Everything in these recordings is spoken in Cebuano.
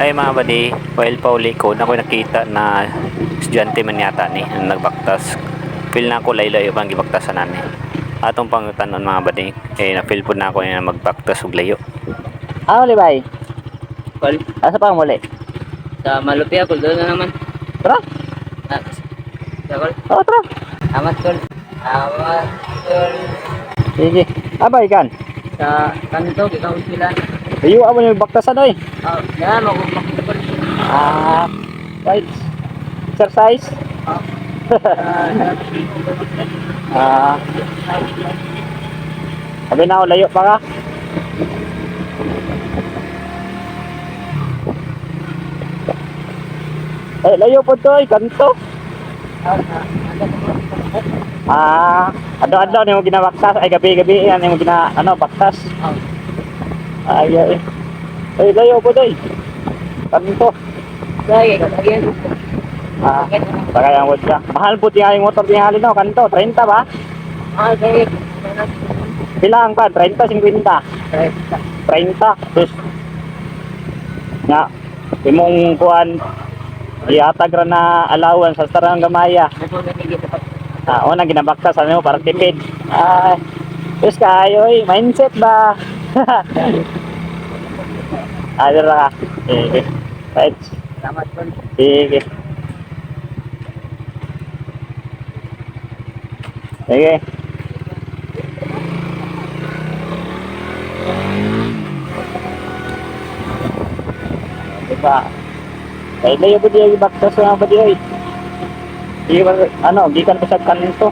Ay, mga buddy, while pauli ko, na ko nakita na estudyante man yata ni ang nagbaktas. Feel na ako layo-layo pang gibaktasan nani. Atong pangutanon, mga buddy, eh na-feel po na ako na magbaktas og layo. Ah, uli bay. Kol, Asa pa ang muli? sa Malupia, kol, doon na naman. Tara. Ah, sa kol. Oh, tara. Amat, kol. Amat, kol. Sige. Abay kan. Sa kanto, ikaw sila. Iyo amo yung baktasan oy. Ah, yan, makumakita kol. Ah, right. Exercise. Ah, Ah. Sabi na ako, layo pa ka. Eh, layo po to, eh, kanto. Ah, adlaw-adlaw nimo ginabaktas ay gabi-gabi yan nimo gina ano baktas. Ay ay. Ay, layo po to. Eh. Kanto. Lagi, lagi. Ah, bagay ang word ka. Mahal po tingali motor tingali no, kanto 30 ba? Ah, sige. Pila ang pa? 30, 50. 30. Terus nga imong kuan ihatag ra na allowance sa tarang gamaya. Ah, una ginabaktas sa mo para tipid. Ah, terus kayo oy, mindset ba? Ah, dira ka. Sige. Right. Salamat, kol. Sige. Sige. Diba? Kaya layo ba diya ibaktas sa mga ba diya eh? Di ba, ano, gikan pa sa kanto.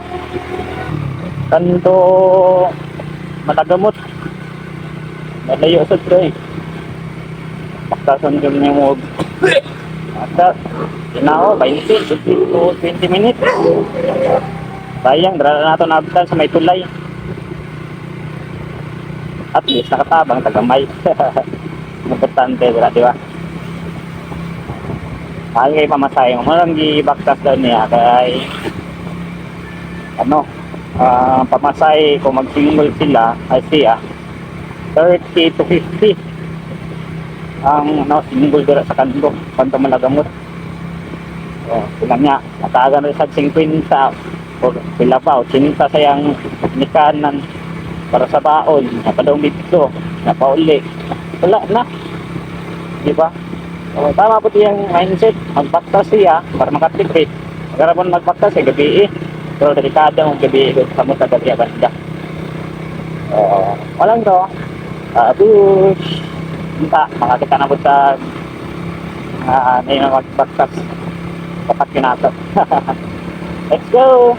Kanto, matagamot. Malayo sa ito eh. Baktasan yung niyo mo. Basta, tinao, 20, 20 to 20 minutes. Sayang, dara na ito naabtan sa may tulay. At least, nakatabang tagamay. Importante, dira, di ba? Ay, kay pamasahe mo. Malang gibaktas daw niya kay ano, ah, pamasahe kung mag-single sila, ay siya, 30 to 50 ang ano, single dira sa kanto, kanto Malagamot. So, sila niya, natagan rin sa 50 o pila pa, 80 sayang nikanan para sa baon, napadong dito, napauli. Wala na. Di ba? So, tama po yung mindset. Magbaktas siya para makatipid. Magarapon magbaktas eh, gabi eh. Pero delikado ang gabi eh, sa mga gabi banda. So, walang to. Bush. Unta, makakita na po sa na yung magbaktas. Dapat kinato. Let's go!